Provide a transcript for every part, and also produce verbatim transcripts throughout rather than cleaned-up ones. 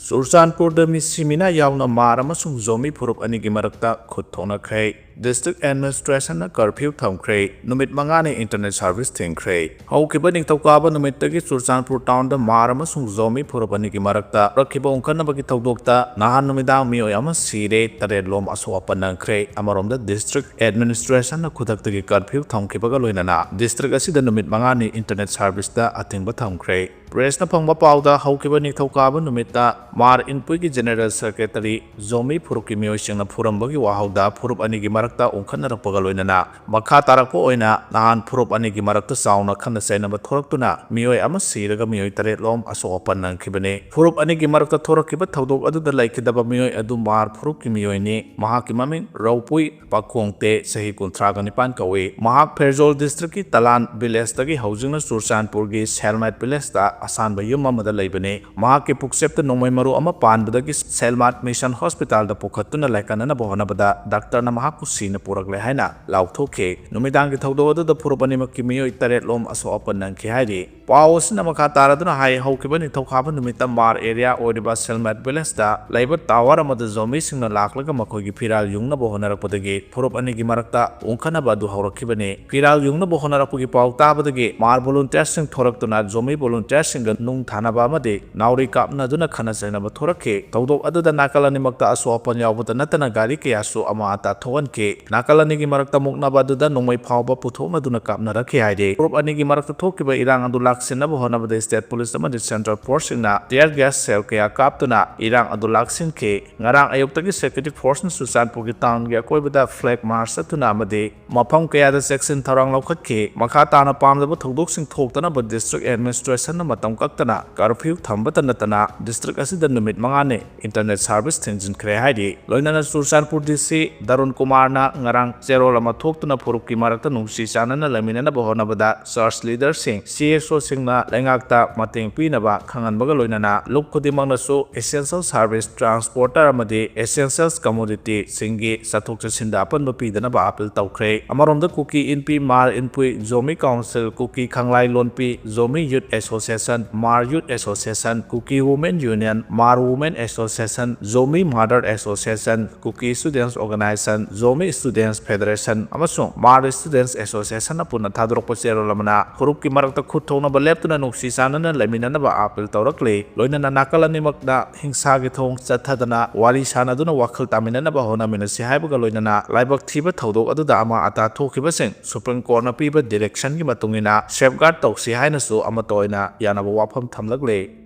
ꯆꯨꯔꯆꯥꯟꯄꯨꯔꯗ ꯃꯤꯁꯤ ꯃꯤꯅꯥ ꯌꯥꯎꯅ ꯃꯥꯔ ꯑꯃꯁꯨꯡ ꯖꯣꯃꯤ ꯐꯨꯔꯨꯞ ꯑꯅꯤꯒꯤ ꯃꯔꯛꯇ ꯈꯨꯠ ꯊꯣꯛꯅꯈ꯭ꯔꯦ꯫ ꯗꯤꯁꯇ꯭ꯔꯤꯛ ꯑꯦꯗꯃꯤꯅꯤꯁꯇ꯭ꯔꯦꯁꯟꯅ ꯀꯔꯐ꯭ꯌꯨ ꯊꯝꯈ꯭ꯔꯦ꯫ ꯅꯨꯃꯤꯠ ꯃꯉꯥꯅꯤ ꯏꯟꯇꯔꯅꯦꯠ ꯁꯔꯚꯤꯁ ꯊꯤꯡꯈ꯭ꯔꯦ꯫ ꯍꯧꯈꯤꯕ ꯅꯤꯡꯊꯧꯀꯥꯕ ꯅꯨꯃꯤꯠꯇꯒꯤ ꯆꯨꯔꯆꯥꯟꯄꯨꯔ ꯇꯥꯎꯟꯗ ꯃꯥꯔ ꯑꯃꯁꯨꯡ ꯖꯣꯃꯤ ꯐꯨꯔꯨꯞ ꯑꯅꯤꯒꯤ ꯃꯔꯛꯇ ꯍꯧꯔꯛꯈꯤꯕ ꯎꯪꯈꯠꯅꯕꯒꯤ ꯊꯧꯗꯣꯛꯇ ꯅꯍꯥꯟ ꯅꯨꯃꯤꯗꯥꯡ ꯃꯤꯑꯣꯏ ꯑꯃ ꯁꯤꯔꯦ, ꯇꯔꯦꯠ ꯂꯣꯝ ꯑꯁꯣꯛ ꯑꯄꯟ ꯅꯪꯈ꯭ꯔꯦ꯫ ꯑꯃꯔꯣꯝꯗ ꯗꯤꯁꯇ꯭ꯔꯤꯛ ꯑꯦꯗꯃꯤꯅꯤꯁꯇ꯭ꯔꯦꯁꯟꯅ ꯈꯨꯗꯛꯇꯒꯤ ꯀꯔꯐ꯭ꯌꯨ ꯊꯝꯈꯤꯕꯒ ꯂꯣꯏꯅꯅ ꯗꯤꯁꯇ꯭ꯔꯤꯛ ꯑꯁꯤꯗ ꯅꯨꯃꯤꯠ ꯃꯉꯥꯅꯤ ꯏꯟꯇꯔꯅꯦꯠ ꯁꯔꯚꯤꯁꯇ ꯑꯊꯤꯡꯕ ꯊꯝꯈ꯭ꯔꯦ꯫ ꯄ꯭ꯔꯦꯁꯅ ꯐꯪꯕ ꯄꯥꯎꯗ ꯍꯧꯈꯤꯕ ꯅꯤꯡꯊꯧꯀꯥꯕ ꯅꯨꯃꯤꯠꯇ ꯃꯥꯔ ꯏꯟꯄꯨꯏꯒꯤ ꯖꯦꯅꯦꯔꯦꯜ ꯁꯦꯀ꯭ꯔꯦꯇꯔꯤ ꯖꯣꯃꯤ ꯐꯨꯔꯨꯞꯀꯤ ꯃꯤꯑꯣꯏꯁꯤꯡꯅ ꯐꯨꯔꯝꯕꯒꯤ ꯋꯥꯍꯧꯗ ꯐꯨꯔꯨꯞ ꯑꯅꯤꯒꯤ ꯃꯔꯛꯇ ꯎꯪꯈꯠꯅꯔꯛꯄꯒ ꯂꯣꯏꯅꯅ ꯃꯈꯥ ꯇꯥꯔꯛꯄ ꯑꯣꯏꯅ ꯅꯍꯥꯟ ꯐꯨꯔꯨꯞ ꯑꯅꯤꯒꯤ ꯃꯔꯛꯇ ꯆꯥꯎꯅ ꯈꯠꯅ ꯆꯩꯅꯕ ꯊꯣꯔꯛꯇꯨꯅ ꯃꯤꯑꯣꯏ ꯑꯃ ꯁꯤꯔꯒ ꯃꯤꯑꯣꯏ ꯇꯔꯦꯠ ꯂꯣꯝ ꯑꯁꯣꯛ ꯑꯄꯟ ꯅꯪꯈꯤꯕꯅꯤ꯫ ꯐꯨꯔꯨꯞ ꯑꯅꯤꯒꯤ ꯃꯔꯛꯇ ꯊꯣꯔꯛꯈꯤꯕ ꯊꯧꯗꯣꯛ ꯑꯗꯨꯗ ꯂꯩꯈꯤꯗꯕ ꯃꯤꯑꯣꯏ ꯑꯗꯨ ꯃꯥꯔ ꯐꯨꯔꯨꯞꯀꯤ ꯃꯤꯑꯣꯏꯅꯤ꯫ ꯃꯍꯥꯛꯀꯤ ꯃꯃꯤꯡ ꯔꯧꯄꯨꯏ ꯄꯥꯈꯣꯡꯇꯦ, ꯆꯍꯤ ꯀꯨꯟꯊ꯭ꯔꯥꯒ ꯅꯤꯄꯥꯟ ꯀꯧꯏ꯫ ꯃꯍꯥꯛ ꯐꯦꯔꯖꯣꯜ ꯗꯤꯁꯇ꯭ꯔꯤꯛꯀꯤ ꯇꯂꯥꯟ ꯚꯤꯂꯦꯖꯇꯒꯤ ꯍꯧꯖꯤꯛꯅ ꯆꯨꯔꯆꯥꯟꯄꯨꯔꯒꯤ ꯁꯦꯜꯃꯥꯏꯠ ꯚꯤꯂꯦꯖꯇ ꯑꯁꯥꯟꯕ ꯌꯨꯝ ꯑꯃꯗ ꯂꯩꯕꯅꯤ꯫ ꯃꯍꯥꯛꯀꯤ ꯄꯨꯛꯆꯦꯞꯇ ꯅꯣꯡꯃꯩ ꯃꯔꯨ ꯑꯃ ꯄꯥꯟꯕꯗꯒꯤ ꯁꯦꯜꯃꯥꯏꯠ ꯃꯤꯁꯟ ꯍꯣꯁꯄꯤꯇꯥꯜꯗ ꯄꯨꯈꯠꯇꯨꯅ ꯂꯥꯏꯀꯠꯅꯅꯕ ꯍꯣꯠꯅꯕꯗ ꯗꯥꯛꯇꯔꯅ ꯃꯍꯥꯛꯄꯨ ꯁꯤꯅ ꯄꯨꯔꯛꯂꯦ ꯍꯥꯏꯅ ꯂꯥꯎꯊꯣꯛꯈꯤ꯫ ꯅꯨꯃꯤꯗꯥꯡꯒꯤ ꯊꯧꯗꯣꯛ ꯑꯗꯨꯗ ꯐꯨꯔꯨꯞ ꯑꯅꯤꯃꯛꯀꯤ ꯃꯤꯑꯣꯏ ꯇꯔꯦꯠ ꯂꯣꯝ ꯑꯁꯣꯛ ꯑꯄꯟ ꯅꯪꯈꯤ ꯍꯥꯏꯔꯤ꯫ ꯄꯥꯎ ꯑꯁꯤꯅ ꯃꯈꯥ ꯇꯥꯔꯗꯨꯅ ꯍꯥꯏ, ꯍꯧꯈꯤꯕ ꯅꯤꯡꯊꯧꯀꯥꯕ ꯅꯨꯃꯤꯠꯇ ꯃꯥꯔ ꯑꯦꯔꯤꯌꯥ ꯑꯣꯏꯔꯤꯕ ꯁꯦꯜꯃꯥꯏꯠ ꯚꯤꯂꯦꯖꯇ ꯂꯩꯕ ꯇꯥꯋꯔ ꯑꯃꯗ ꯖꯣꯝꯕꯤꯁꯤꯡꯅ ꯂꯥꯛꯂꯒ ꯃꯈꯣꯏꯒꯤ ꯐꯤꯔꯥꯜ ꯌꯨꯡꯅꯕ ꯍꯣꯠꯅꯔꯛꯄꯗꯒꯤ ꯐꯨꯔꯨꯞ ꯑꯅꯤꯒꯤ ꯃꯔꯛꯇ ꯎꯪꯈꯠꯅꯕ ꯑꯗꯨ ꯍꯧꯔꯛꯈꯤꯕꯅꯤ꯫ ꯐꯤꯔꯥꯜ ꯌꯨꯡꯅꯕ ꯍꯣꯠꯅꯔꯛꯄꯒꯤ ꯄꯥꯎ ꯇꯥꯕꯗꯒꯤ ꯃꯥꯔ ꯚꯣꯂꯨꯟꯇꯤꯌꯔꯁꯤꯡ ꯊꯣꯔꯛꯇꯨꯅ ꯖꯣꯝꯕꯤ ꯚꯣꯂꯨꯟꯇꯤꯌꯔꯁꯤꯡꯒ ꯅꯨꯡ ꯊꯥꯅꯕ ꯑꯃꯗꯤ ꯅꯥꯎꯔꯤ ꯀꯥꯞꯅꯗꯨꯅ ꯈꯠꯅ ꯆꯩꯅꯕ ꯊꯣꯔꯛꯈꯤ꯫ ꯊꯧꯗꯣꯛ ꯑꯗꯨꯗ ꯅꯥꯀꯜ ꯑꯅꯤꯃꯛꯇ ꯑꯁꯣꯛ ꯑꯄꯟ ꯌꯥꯎꯕꯇ ꯅꯠꯇꯅ ꯒꯥꯔꯤ ꯀꯌꯥꯁꯨ ꯑꯃꯥ ꯑꯇꯥ ꯊꯣꯛꯍꯟꯈꯤ꯫ ꯅꯥꯀꯜ ꯑꯅꯤꯒꯤ ꯃꯔꯛꯇ ꯃꯨꯛꯅꯕ ꯑꯗꯨꯗ ꯅꯣꯡꯃꯩ ꯐꯥꯎꯕ ꯄꯨꯊꯣꯛꯅꯗꯨꯅ ꯀꯥꯞꯅꯔꯛꯈꯤ ꯍꯥꯏꯔꯤ꯫ ꯐꯨꯔꯨꯞ ꯑꯅꯤꯒꯤ ꯃꯔꯛꯇ ꯊꯣꯛꯈꯤꯕ ꯏꯔꯥꯡ ꯑꯗꯨ ꯂꯥꯛꯁꯤꯟꯅꯕ ꯍꯣꯠꯅꯕꯗ ꯁ꯭ꯇꯦꯠ ꯄꯨꯂꯤꯁ ꯑꯃꯗꯤ ꯁꯦꯟꯇ꯭ꯔꯦꯜ ꯐꯣꯔꯁꯁꯤꯡꯅ ꯇꯤꯌꯔ ꯒ꯭ꯌꯥꯁ ꯁꯦꯜ ꯀꯌꯥ ꯀꯥꯞꯇꯨꯅ ꯏꯔꯥꯡ ꯑꯗꯨ ꯂꯥꯛꯁꯤꯟꯈꯤ꯫ ꯉꯔꯥꯡ ꯑꯌꯨꯛꯇꯒꯤ ꯁꯦꯀ꯭ꯌꯨꯔꯤꯇꯤ ꯐꯣꯔꯁꯅ ꯆꯨꯔꯆꯥꯟꯄꯨꯔꯒꯤ ꯇꯥꯎꯟꯒꯤ ꯑꯀꯣꯏꯕꯗ ꯐ꯭ꯂꯦꯒ ꯃꯥꯔꯆ ꯆꯠꯇꯨꯅ ꯑꯃꯗꯤ ꯃꯐꯝ ꯀꯌꯥꯗ ꯆꯦꯛꯁꯤꯟ ꯊꯧꯔꯥꯡ ꯂꯧꯈꯠꯈꯤ꯫ ꯃꯈꯥ ꯇꯥꯅ ꯄꯥꯝꯗꯕ ꯊꯧꯗꯣꯛꯁꯤꯡ ꯊꯣꯛꯇꯅꯕ ꯗꯤꯁꯇ꯭ꯔꯤꯛ ꯑꯦꯗꯃꯤꯅꯤꯁꯇ꯭ꯔꯦꯁꯟꯅ ꯃꯇꯝ ꯀꯛꯇꯅ ꯀꯔꯐ꯭ꯌꯨ ꯊꯝꯕꯇ ꯅꯠꯇꯅ ꯗꯤꯁꯇ꯭ꯔꯤꯛ ꯑꯁꯤꯗ ꯅꯨꯃꯤꯠ ꯃꯉꯥꯅꯤ ꯏꯟꯇꯔꯅꯦꯠ ꯁꯥꯔꯚꯤꯁ ꯊꯤꯡꯖꯤꯟꯈ꯭ꯔꯦ ꯍꯥꯏꯔꯤ꯫ ꯂꯣꯏꯅꯅ ꯆꯨꯔꯆꯥꯟꯄꯨꯔ ꯗꯤ ꯁꯤ ꯗꯔꯨꯟ ꯀꯨꯃꯥꯔꯅ ꯉꯔꯥꯡ ꯆꯦꯔꯣꯜ ꯑꯃ ꯊꯣꯛꯇꯨꯅ ꯐꯨꯔꯨꯞꯀꯤ ꯃꯔꯛꯇ ꯅꯨꯡꯁꯤ ꯆꯥꯟꯅꯅ ꯂꯩꯃꯤꯟꯅꯅꯕ ꯍꯣꯠꯅꯕꯗ church leaderꯁꯤꯡ, C S Oꯁꯤꯡꯅ ꯂꯩꯉꯥꯛꯇ ꯃꯇꯦꯡ ꯄꯤꯅꯕ ꯈꯪꯍꯟꯕꯒ ꯂꯣꯏꯅꯅ ꯂꯨꯞ ꯈꯨꯗꯤꯡꯃꯛꯅꯁꯨ essential service transporter ꯑꯃꯗꯤ essentials commodity ꯁꯤꯡꯒꯤ ꯆꯠꯊꯣꯛ ꯆꯠꯁꯤꯟꯗ ꯑꯄꯟꯕ ꯄꯤꯗꯅꯕ appeal ꯇꯧꯈ꯭ꯔꯦ꯫ ꯑꯃꯔꯣꯝꯗ ꯀꯨꯀꯤ ꯏꯟꯄꯤ, ꯃꯥꯔ ꯏꯟꯄꯨꯏ, ꯖꯣꯃꯤ ꯀꯥꯎꯟꯁꯤꯜ, ꯀꯨꯀꯤ ꯈꯪꯂꯥꯏ ꯂꯣꯟꯄꯤ, ꯖꯣꯃꯤ Youth Association, ꯃꯥꯔ Youth Association, ꯀꯨꯀꯤ Women Union, ꯃꯥꯔ Women Association, Zomi Mother Association, ꯀꯨꯀꯤ Students Organization, Zomi Students Federation ꯑꯃꯁꯨꯡ ꯃꯥꯔ Students Associationꯅ ꯄꯨꯟꯅ ꯊꯥꯗꯣꯔꯛꯄ ꯆꯦꯔꯣꯜ ꯑꯃꯅ ꯐꯨꯔꯨꯞꯀꯤ ꯃꯔꯛꯇ ꯈꯨꯠ ꯊꯣꯛꯅꯕ ꯂꯦꯞꯇꯨꯅ ꯅꯨꯡꯁꯤ ꯆꯥꯟꯅꯅ ꯂꯩꯃꯤꯟꯅꯅꯕ appeal ꯇꯧꯔꯛꯂꯤ꯫ ꯂꯣꯏꯅꯅ ꯅꯥꯀꯜ ꯑꯅꯤꯃꯛꯇ ꯍꯤꯡꯁꯥꯒꯤ ꯊꯣꯡ ꯆꯠꯊꯗꯅ ꯋꯥꯔꯤ ꯁꯥꯅꯗꯨꯅ ꯋꯥꯈꯜ ꯇꯥꯃꯤꯟꯅꯅꯕ ꯍꯣꯠꯅꯃꯤꯟꯅꯁꯤ ꯍꯥꯏꯕꯒ ꯂꯣꯏꯅꯅ ꯂꯥꯏꯕꯛ ꯊꯤꯕ ꯊꯧꯗꯣꯛ ꯑꯗꯨꯗ ꯑꯃꯥꯡ ꯑꯇꯥ ꯊꯣꯛꯈꯤꯕꯁꯤꯡ Supreme Courtꯅ ꯄꯤꯕ directionꯒꯤ ꯃꯇꯨꯡ ꯏꯟꯅ safeguard ꯇꯧꯁꯤ ꯍꯥꯏꯅꯁꯨ ꯑꯃꯠꯇ ꯑꯣꯏꯅ ꯌꯥꯅꯕ ꯋꯥꯐꯝ ꯊꯝꯂꯛꯂꯦ꯫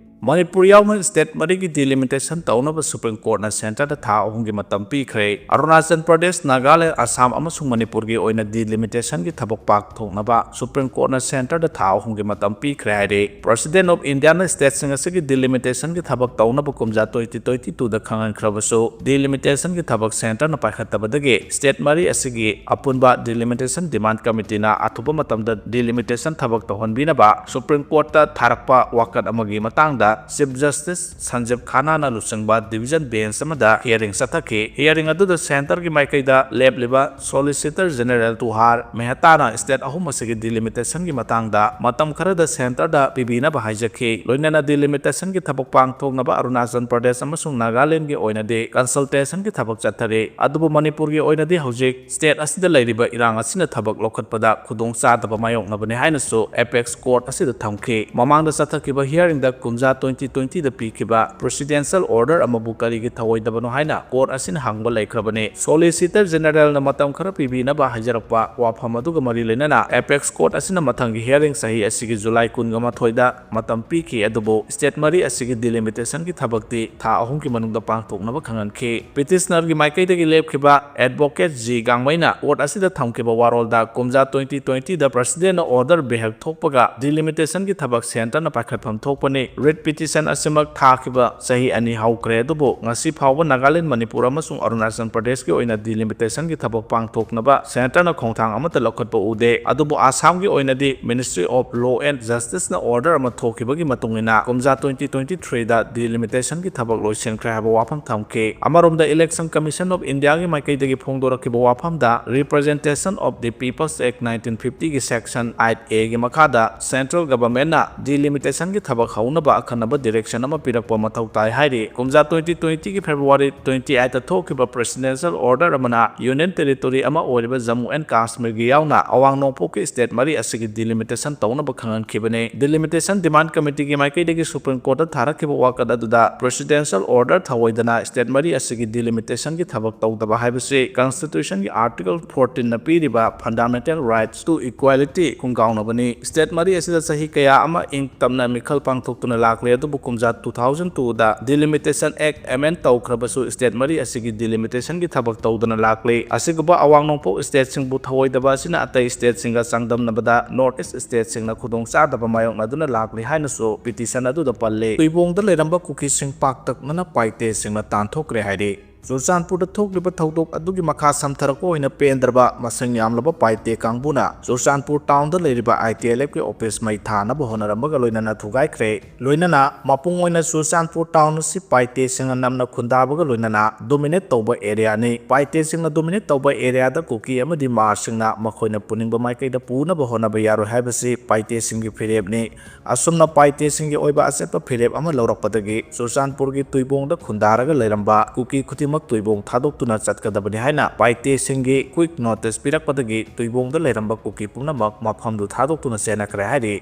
ꯃꯅꯤꯄꯨꯔ ꯌꯥꯎꯅ state ꯃꯔꯤꯒꯤ delimitation ꯇꯧꯅꯕ Supreme Courtꯅ centreꯗ ꯊꯥ ꯑꯍꯨꯝꯒꯤ ꯃꯇꯝ ꯄꯤꯈ꯭ꯔꯦ꯫ ꯑꯔꯨꯅꯥꯆꯜ ꯄ꯭ꯔꯗꯦꯁ, ꯅꯥꯒꯥꯂꯦꯟ, ꯑꯁꯥꯝ ꯑꯃꯁꯨꯡ ꯃꯅꯤꯄꯨꯔꯒꯤ ꯑꯣꯏꯅ delimitationꯒꯤ ꯊꯕꯛ ꯄꯥꯡꯊꯣꯛꯅꯕ Supreme Courtꯅ centreꯗ ꯊꯥ ꯑꯍꯨꯝꯒꯤ ꯃꯇꯝ ꯄꯤꯈ꯭ꯔꯦ ꯍꯥꯏꯔꯦ꯫ President of Indiaꯅ stateꯁꯤꯡ ꯑꯁꯤꯒꯤ delimitationꯒꯤ ꯊꯕꯛ ꯇꯧꯅꯕ ꯀꯨꯝꯖꯥ twenty twenty twoꯗ ꯈꯪꯍꯟꯈ꯭ꯔꯕꯁꯨ, delimitationꯒꯤ ꯊꯕꯛ centreꯅ ꯄꯥꯏꯈꯠꯇꯕꯗꯒꯤ state ꯃꯔꯤ ꯑꯁꯤꯒꯤ ꯑꯄꯨꯟꯕ delimitation demand committeeꯅ ꯑꯊꯨꯕ ꯃꯇꯝꯗ delimitation ꯊꯕꯛ ꯇꯧꯍꯟꯕꯤꯅꯕ Supreme Courtꯇ ꯊꯥꯔꯛꯄ ꯋꯥꯀꯠ ꯑꯃꯒꯤ ꯃꯇꯥꯡꯗ Chief Justice ꯁꯟꯖꯤꯕ ꯈꯟꯅꯥꯅ ꯂꯨꯆꯤꯡꯕ division bench ꯑꯃꯗ hearing ꯆꯠꯊꯈꯤ꯫ Hearing ꯑꯗꯨꯗ centreꯒꯤ ꯃꯥꯏꯀꯩꯗ ꯂꯦꯞꯂꯤꯕ Solicitor General ꯇꯨꯍꯥꯔ ꯃꯦꯍꯇꯥꯅ state ꯑꯍꯨꯝ ꯑꯁꯤꯒꯤ delimitationꯒꯤ ꯃꯇꯥꯡꯗ ꯃꯇꯝ ꯈꯔꯗ centreꯗ ꯄꯤꯕꯤꯅꯕ ꯍꯥꯏꯖꯈꯤ꯫ ꯂꯣꯏꯅꯅ delimitationꯒꯤ ꯊꯕꯛ ꯄꯥꯡꯊꯣꯛꯅꯕ ꯑꯔꯨꯅꯥꯆꯜ ꯄ꯭ꯔꯗꯦꯁ ꯑꯃꯁꯨꯡ ꯅꯥꯒꯥꯂꯦꯟꯗꯒꯤ ꯑꯣꯏꯅꯗꯤ consultationꯒꯤ ꯊꯕꯛ ꯆꯠꯊꯔꯤ꯫ ꯑꯗꯨꯕꯨ ꯃꯅꯤꯄꯨꯔꯒꯤ ꯑꯣꯏꯅꯗꯤ ꯍꯧꯖꯤꯛ state ꯑꯁꯤꯗ ꯂꯩꯔꯤꯕ ꯏꯔꯥꯡ ꯑꯁꯤꯅ ꯊꯕꯛ ꯂꯧꯈꯠꯄꯗ ꯈꯨꯗꯣꯡꯆꯥꯗꯕ ꯃꯥꯌꯣꯛꯅꯕꯅꯤ ꯍꯥꯏꯅꯁꯨ apex court ꯑꯁꯤꯗ ꯊꯝꯈꯤ꯫ ꯃꯃꯥꯡꯗ ꯆꯠꯊꯈꯤꯕ hearingꯗ ꯀꯨꯝꯖꯥ twenty twentyꯗ ꯄꯤꯈꯤꯕ presidential order ꯑꯃꯕꯨ ꯀꯔꯤꯒꯤ ꯊꯧꯑꯣꯏꯗꯕꯅꯣ ꯍꯥꯏꯅ court ꯑꯁꯤꯅ ꯍꯪꯕ ꯂꯩꯈ꯭ꯔꯕꯅꯤ꯫ Solicitor Generalꯅ ꯃꯇꯝ ꯈꯔ ꯄꯤꯕꯤꯅꯕ ꯍꯥꯏꯖꯔꯛꯄ ꯋꯥꯐꯝ ꯑꯗꯨꯒ ꯃꯔꯤ ꯂꯩꯅꯅ apex court ꯑꯁꯤꯅ ꯃꯊꯪꯒꯤ hearing ꯆꯍꯤ ꯑꯁꯤꯒꯤ July ꯀꯨꯟꯒ ꯃꯥꯊꯣꯏꯗ ꯃꯇꯝ ꯄꯤꯈꯤ꯫ ꯑꯗꯨꯕꯨ state ꯃꯔꯤ ꯑꯁꯤꯒꯤ delimitationꯒꯤ ꯊꯕꯛꯇꯤ ꯊꯥ ꯑꯍꯨꯝꯒꯤ ꯃꯅꯨꯡꯗ ꯄꯥꯡꯊꯣꯛꯅꯕ ꯈꯪꯍꯟꯈꯤ꯫ Petitionerꯒꯤ ꯃꯥꯏꯀꯩꯗꯒꯤ ꯂꯦꯞꯈꯤꯕ advocate ꯖꯤ ꯒꯥꯡꯃꯩꯅ court ꯑꯁꯤꯗ ꯊꯝꯈꯤꯕ ꯋꯥꯔꯣꯜꯗ ꯀꯨꯝꯖꯥ twenty twentyꯗ presidentꯅ order ꯕꯦꯍꯛ ꯊꯣꯛꯄꯒ delimitationꯒꯤ ꯊꯕꯛ centreꯅ ꯄꯥꯏꯈꯠꯐꯝ ꯊꯣꯛꯄꯅꯤ, writ ꯄꯤꯇꯤꯁꯟ ꯑꯁꯤꯃꯛ ꯊꯥꯈꯤꯕ ꯆꯍꯤ ꯑꯅꯤ ꯍꯧꯈ꯭ꯔꯦ, ꯑꯗꯨꯕꯨ ꯉꯁꯤ ꯐꯥꯎꯕ ꯅꯥꯒꯥꯂꯦꯟ, ꯃꯅꯤꯄꯨꯔ ꯑꯃꯁꯨꯡ ꯑꯔꯨꯅꯥꯆꯜ ꯄ꯭ꯔꯗꯦꯁꯀꯤ ꯑꯣꯏꯅ ꯗꯤꯂꯤꯃꯤꯇꯦꯁꯟꯒꯤ ꯊꯕꯛ ꯄꯥꯡꯊꯣꯛꯅꯕ ꯁꯦꯟꯇꯔꯅ ꯈꯣꯡꯊꯥꯡ ꯑꯃꯠꯇ ꯂꯧꯈꯠꯄ ꯎꯗꯦ꯫ ꯑꯗꯨꯕꯨ ꯑꯁꯥꯝꯒꯤ ꯑꯣꯏꯅꯗꯤ Ministry of Law and Justice ꯅ order ꯑꯃ ꯊꯣꯛꯈꯤꯕꯒꯤ ꯃꯇꯨꯡ ꯏꯟꯅ ꯀꯨꯝꯖꯥ twenty twenty-three ꯗ ꯗꯤꯂꯤꯃꯤꯇꯦꯁꯟꯒꯤ ꯊꯕꯛ ꯂꯣꯏꯁꯤꯟꯈ꯭ꯔꯦ ꯍꯥꯏꯕ ꯋꯥꯐꯝ ꯊꯝꯈꯤ꯫ ꯑꯃꯔꯣꯝꯗ Election Commission of India ꯒꯤ ꯃꯥꯏꯀꯩꯗꯒꯤ ꯐꯣꯡꯗꯣꯔꯛꯈꯤꯕ ꯋꯥꯐꯝꯗ Representation of the People's Act nineteen fifty ꯒꯤ section eight A ꯒꯤ ꯃꯈꯥꯗ central government ꯅ ꯗꯤꯂꯤꯃꯤꯇꯦꯁꯟꯒꯤ ꯊꯕꯛ ꯍꯧꯅꯕ ꯑꯈꯟꯅꯕ direction ꯑꯃ ꯄꯤꯔꯛꯄ ꯃꯊꯧ ꯇꯥꯏ ꯍꯥꯏꯔꯤ꯫ ꯀꯨꯝꯖꯥ twenty twenty ꯒꯤ February twenty eight ꯊꯣꯛꯈꯤꯕ presidential order ꯑꯃꯅ Union Territory ꯑꯃ ꯑꯣꯏꯔꯤꯕ ꯖꯝꯃꯨ ꯑꯦꯟ ꯀꯥꯁꯃꯤꯔꯒꯤ ꯌꯥꯎꯅ ꯑꯋꯥꯡ ꯅꯣꯡꯄꯣꯛꯀꯤ state ꯃꯔꯤ ꯑꯁꯤꯒꯤ delimitation ꯇꯧꯅꯕ ꯈꯪꯍꯟꯈꯤꯕꯅꯤ꯫ Delimitation Demand Committee ꯒꯤ ꯃꯥꯏꯀꯩꯗꯒꯤ Supreme Court ꯊꯥꯔꯛꯈꯤꯕ ꯋꯥꯀꯠ ꯑꯗꯨꯗ presidential order ꯊꯧꯑꯣꯏꯗꯅ state ꯃꯔꯤ ꯑꯁꯤꯒꯤ delimitation ꯒꯤ ꯊꯕꯛ ꯇꯧꯗꯕ ꯍꯥꯏꯕꯁꯤ constitution ꯒꯤ article fourteen ꯅ ꯄꯤꯔꯤꯕ fundamental rights to equality ꯈꯣꯡꯒꯥꯎꯅꯕꯅꯤ꯫ State ꯃꯔꯤ ꯑꯁꯤꯗ ꯆꯍꯤ ꯀꯌꯥ ꯑꯃ ꯏꯪ ꯇꯞꯅ ꯃꯤꯈꯜ ꯄꯥꯡꯊꯣꯛꯇꯨꯅ ꯂꯥꯛꯂꯦ, ꯑꯗꯨꯕꯨ ꯀꯨꯝꯖꯥ two thousand two ꯗ Delimitation Act amend ꯇꯧꯈ꯭ꯔꯕꯁꯨ state ꯃꯔꯤ ꯑꯁꯤꯒꯤ delimitation ꯒꯤ ꯊꯕꯛ ꯇꯧꯗꯨꯅ ꯂꯥꯛꯂꯤ꯫ ꯑꯁꯤꯒꯨꯝꯕ ꯑꯋꯥꯡ ꯅꯣꯡꯄꯣꯛ state ꯁꯤꯡꯕꯨ ꯊꯧꯑꯣꯏꯗꯕ ꯑꯁꯤꯅ ꯑꯇꯩ state ꯁꯤꯡꯒ ꯆꯥꯡꯗꯝꯅꯕꯗ North East state ꯁꯤꯡꯅ ꯈꯨꯗꯣꯡꯆꯥꯗꯕ ꯃꯥꯌꯣꯛꯅꯗꯨꯅ ꯂꯥꯛꯂꯤ ꯍꯥꯏꯅꯁꯨ ꯄꯤꯇꯤꯁꯟ ꯑꯗꯨꯗ ꯄꯜꯂꯤ꯫ ꯇꯨꯏꯕꯣꯡꯗ ꯂꯩꯔꯝꯕ ꯀꯨꯀꯤꯁꯤꯡ ꯄꯥꯛꯇꯛꯅꯅ ꯄꯥꯏꯇꯦꯁꯤꯡꯅ ꯇꯥꯟꯊꯣꯛꯈ꯭ꯔꯦ ꯍꯥꯏꯔꯤ꯫ ꯆꯨꯔꯆꯥꯟꯄꯨꯔꯗ ꯊꯣꯛꯂꯤꯕ ꯊꯧꯗꯣꯛ ꯑꯗꯨꯒꯤ ꯃꯈꯥ ꯁꯝꯊꯔꯛꯄ ꯑꯣꯏꯅ ꯄꯦꯟꯗ꯭ꯔꯕ ꯃꯁꯤꯡ ꯌꯥꯝꯂꯕ ꯄꯥꯏꯇꯦ ꯀꯥꯡꯕꯨꯅ ꯆꯨꯔꯆꯥꯟꯄꯨꯔ town ꯗ ꯂꯩꯔꯤꯕ I T L F ꯀꯤ office ꯃꯩ ꯊꯥꯅꯕ ꯍꯣꯠꯅꯔꯝꯕꯒ ꯂꯣꯏꯅꯅ ꯊꯨꯒꯥꯏꯈ꯭ꯔꯦ꯫ ꯂꯣꯏꯅꯅ ꯃꯄꯨꯡ ꯑꯣꯏꯅ ꯆꯨꯔꯆꯥꯟꯄꯨꯔ town ꯑꯁꯤ ꯄꯥꯏꯇꯦꯁꯤꯡꯅ ꯅꯝꯅ ꯈꯨꯟꯗꯥꯕꯒ ꯂꯣꯏꯅꯅ dominate ꯇꯧꯕ area ꯅꯤ꯫ ꯄꯥꯏꯇꯦꯁꯤꯡꯅ dominate ꯇꯧꯕ area ꯗ ꯀꯨꯀꯤ ꯑꯃꯗꯤ ꯃꯥꯔꯁꯤꯡꯅ ꯃꯈꯣꯏꯅ ꯄꯨꯅꯤꯡꯕ ꯃꯥꯏꯀꯩꯗ ꯄꯨꯅꯕ ꯍꯣꯠꯅꯕ ꯌꯥꯔꯣꯏ ꯍꯥꯏꯕꯁꯤ ꯄꯥꯏꯇꯦꯁꯤꯡꯒꯤ ꯐꯤꯔꯦꯞꯅꯤ꯫ ꯑꯁꯨꯝꯅ ꯄꯥꯏꯇꯦꯁꯤꯡꯒꯤ ꯑꯣꯏꯕ ꯑꯆꯦꯠꯄ ꯐꯤꯔꯦꯞ ꯑꯃ ꯂꯧꯔꯛꯄꯗꯒꯤ ꯆꯨꯔꯆꯥꯟꯄꯨꯔꯒꯤ ꯇꯨꯏꯕꯣꯡꯗ ꯈꯨꯟꯗꯥꯔꯒ ꯂꯩꯔꯝꯕ ꯀꯨꯀꯤ ꯈꯨꯗꯤꯡꯃꯛ ꯇꯨꯏꯕꯣꯡ ꯊꯥꯗꯣꯛꯇꯨꯅ ꯆꯠꯀꯗꯕꯅꯤ ꯍꯥꯏꯅ ꯄꯥꯏꯇꯦꯁꯤꯡꯒꯤ quick notice ꯄꯤꯔꯛꯄꯗꯒꯤ ꯇꯨꯏꯕꯣꯡꯗ ꯂꯩꯔꯝꯕ ꯀꯨꯀꯤ ꯄꯨꯝꯅꯃꯛ ꯃꯐꯝꯗꯨ ꯊꯥꯗꯣꯛꯇꯨꯅ ꯆꯦꯟꯅꯈ꯭ꯔꯦ ꯍꯥꯏꯔꯤ꯫